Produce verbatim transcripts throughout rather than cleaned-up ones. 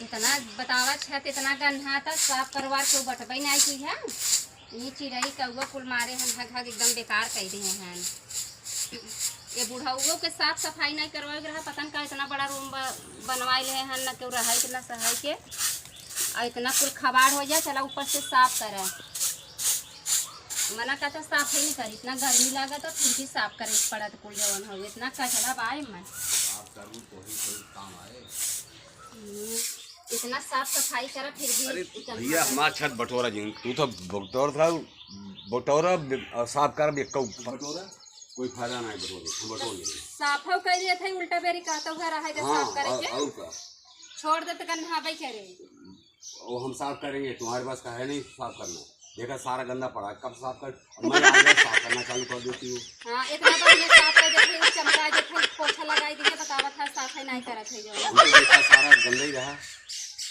इतना बतावा छत, इतना गन्हात, साफ करवार के बटबे नाहीं की है। ये चिरई कौआ कुल मारे हन, हग हग एकदम बेकार कइ दिहे हन। ये बुढ़उओ के साफ सफाई नाहीं करवाए के रहा, पता न का इतना बड़ा रूम ब-, बनवाए ले हन, न केहू रहे के, न सहे के, और इतना कुल खबाड़ हो जाए, चला ऊपर से साफ करे। मना कहता साफ ही नहीं करी, इतना गर्मी लागत, फिर भी साफ करे के पड़त कुल जवन हो, इतना कचरा बा एमन। साफ करू तो ही कोई काम आए। हम्म, इतना साफ सफाई करा, फिर भी अरे इतना भैया, हमार छत बटोरा जिन, तू तो बटोर था, बटोरा बे-, और साफ कर बे, कऊ बटोरा, कोई फायदा ना है बटोरे, हम बटोर लेंगे। साफ हो कह दिया था, उल्टा बेरी कहता हुआ रहा है कि हाँ, साफ करे और, के। और का? छोड़ दे तो कल नहाबे करे। वो हम साफ करेंगे, तुम्हारे पास का है नहीं साफ करना। देखा, सारा गंदा पड़ा है, कब साफ कर? अब मैं आ गया, साफ करना चालू कर देती हूँ। हाँ, इतना बार ये साफ कर देते हैं, चमका देते हैं, पोछा लगाई दिए, बतावत है, साफ है, नहीं करत है जो। हम तो देखा, सारा गंदा ही रहा।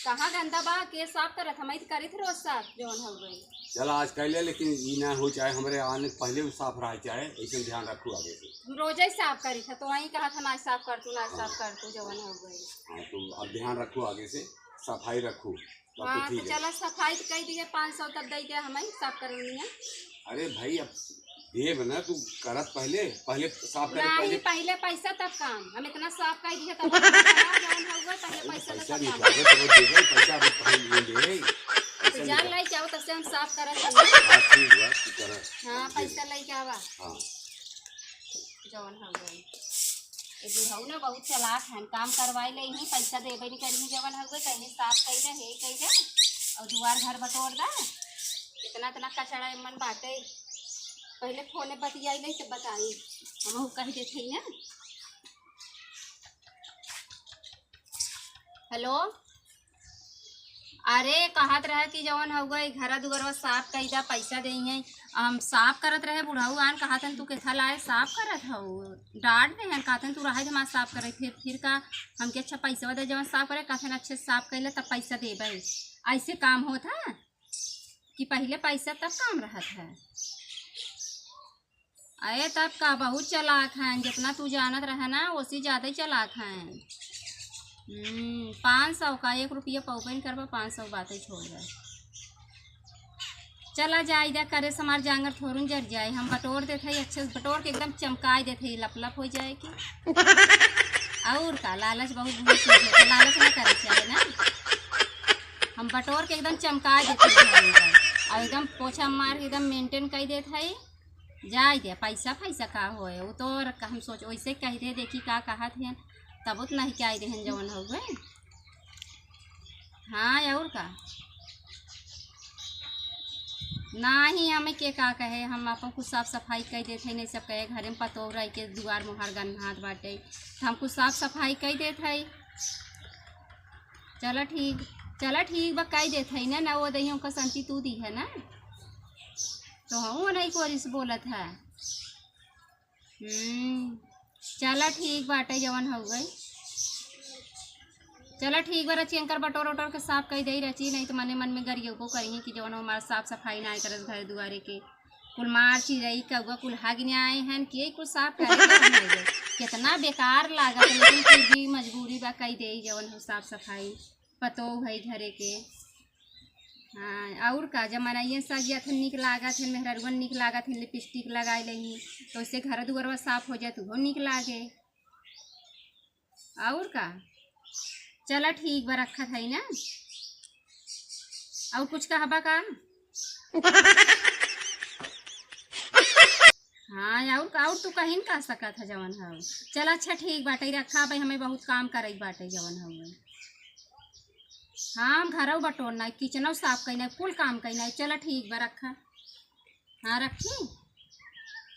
कहाँ गंदा बा? के साफ करत? हम तो करित रोज साफ, जौन हो गई। चला, आज कर ले, लेकिन ये ना हो चाहे, हमारे आने के पहले भी साफ रहा चाहे, ऐसे ध्यान रखू आगे से। हम रोजे ही साफ करी था, तो वहीं कहा था, ना साफ कर तू, ना साफ कर तू, जौन हो गई। हाँ, तो अब ध्यान रखू आगे से, सफाई रखू। तब तो हाँ, ठीक तो है। चला, सफाई तो कई दिए, पाँच सौ तब दे दिया हमें, साफ करनी है। अरे भाई, अब देब ना, तू करत पहले, पहले साफ करे, नहीं, पहले पहले पैसा तब काम, हम इतना साफ कर दिए तब काम, जौन हो गया, पहले अरे, पैसा पैसा तब निकाल काम। दे, तो देबे, पैसा अभी पहले ले ले। तो पैसा जान निकाल। लाई क्या हो, तब से हम साफ करत हन। हाँ, ठीक बा, तू कर। हाँ, पैसा लाई क्या बा? हाँ। जौन हो गई। ये बुढ़ऊ ना बहुत चालाक हन, काम करवाई ले ही, पैसा देबे नहीं करी, जवन हउए, कहीं साफ कई दे, हे कई दे, और दुआर घर बटोर दा। इतना, इतना कचड़ा एमन बाटे। पहले फोने बतियाई ले तो बताई, हम कह देते ही ना। हेलो। अरे, कहत रहे कि जवन हउआ, ई घरा दुआरवा साफ कई दा, पैसा देइहैं। हम साफ करत रहे, बुढ़ऊ आन कहत हन, "तू केथा लाए साफ करत हऊ?" डांट देहन, कहत हन, "तू रहे दे, हम साफ करे।" फिर, फिर का, हमके अच्छा पैसा दे, जवन साफ करे, कहत हन, "अच्छे से साफ कइले, तब पैसा देबे।" ऐसे काम होत है कि पहिले पैसा तब काम रहत है। अरे तब का, बहुत चालाक हैं, जितना तू जानत रहे ना, ओसे ज्यादा ही चालाक हैं। हम्म, पाँच सौ का एक रुपया पौबे न करबा, पाँच सौ बातें छोड़ दे। चला जाए दे, करे से हमार जांगर थोड़न जर जाए, हम बटोर देत हई, अच्छे से बटोर के एकदम चमकाए देत हई, लप लप हो जाए के। और का, लालच बहुत बुरी चीज है, तो लालच ना करे चाहे ना। हम बटोर के एकदम चमकाए देत हई घर में, और एकदम पोछा मार के एकदम मेंटेन कर देत हई। जाए दे, पैसा, पैसा का होए, वो तो और हम सोच, वैसे कह दे, देखी का कहत हैं, तब उतना ही क्या देहन जवन हउए। हाँ, और का? नाही, हमें के का कहे, हम अपन कुछ साफ सफाई कर देते हैं, नहीं सब कहे, घरे में पतोह रह के दुआर मुहार गन्हात बाटे, तो हम कुछ साफ सफाई कर देते हैं। चला ठीक, चला ठीक बा, कह देत है ना, ना वो दहियों का शांति तू दी है ना, तो हम नहीं कोरिस बोलत है। हम्म, चला ठीक बाटे, जवन हो गई। चला ठीक बा, रची एनकर बटोर उटोर के साफ कई दई रची, नहीं तो मने मन में गरियो को करिहे कि जवन हमार साफ सफाई ना करत घर दुआरे के। कुल मार चिरई कौआ कुल हागिन आए हैं, के कुल साफ करे के हम हो गए। कितना बेकार लागत है, लेकिन फिर भी मजबूरी बा, कई देई जवन हो साफ सफाई। पतोह है घरे के। हाँ, और का, जब मनइयन सज जात हैं, नीक लागत हैं, मेहररुअन नीक लागत हैं, लिपस्टिक लगाए लेही, तो उससे घर दुआरवा साफ हो जात, उहो नीक लागे। और का, चला ठीक बा, रखत है ना, और कुछ कहबा का? हाँ, और का, और तू कहीं न कह सकत है जवन हऊ। चल अच्छा ठीक बाटे, रखा भाई, हमें बहुत काम करे बाटे जवन हऊ। हाँ, हम घरऊ बटोरना है, किचनऊ साफ करना है, कुल काम करना है। चला ठीक बा, रखा। हाँ, रखी?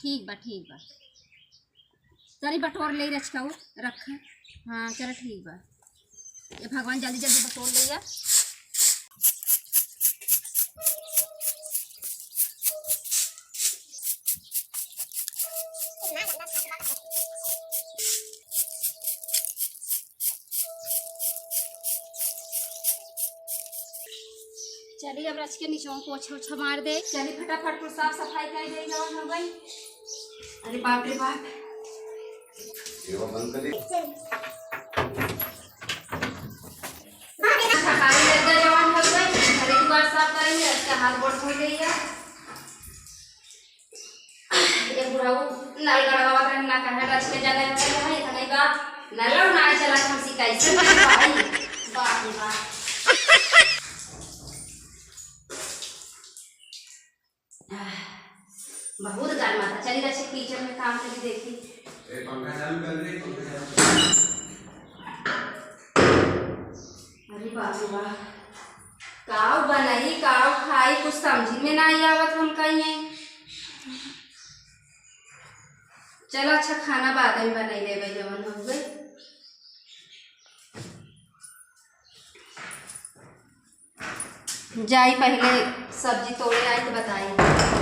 ठीक बा, ठीक बा। तनी बटोर ले रचकाऊ, रखा। हाँ, चला ठीक बा। ये भगवान जल्दी जल्दी बटोर ले या। चलिए, अब रच के नीचे पोछा ओछा मार दे। चलिए, फटाफट कुल साफ सफाई कर दे, जवन हो गई। अरे बाप रे बाप। ये वो बंद कर दे। चल। हाथ गोड़ धो लेइया। ये बुढ़ऊ नल गड़वावत रहे, ना कहे रच के जगह पे है, इतने बा नल ना चला, हम सिखाई से भाई। बाप रे बाप। बहुत गरमाता। चली रच के किचन में काम करी देखी। ए, पंखा चालू कर दे, पंखा चालू कर। अरे बाप रे बाप, काव बनाई, काव खाई, कुछ समझी में ना आवत हम कहीं। चल अच्छा, खाना बाद में बनाई लेबे, जवन हो गई। जाई पहले सब्जी तोड़े आई तो बताई।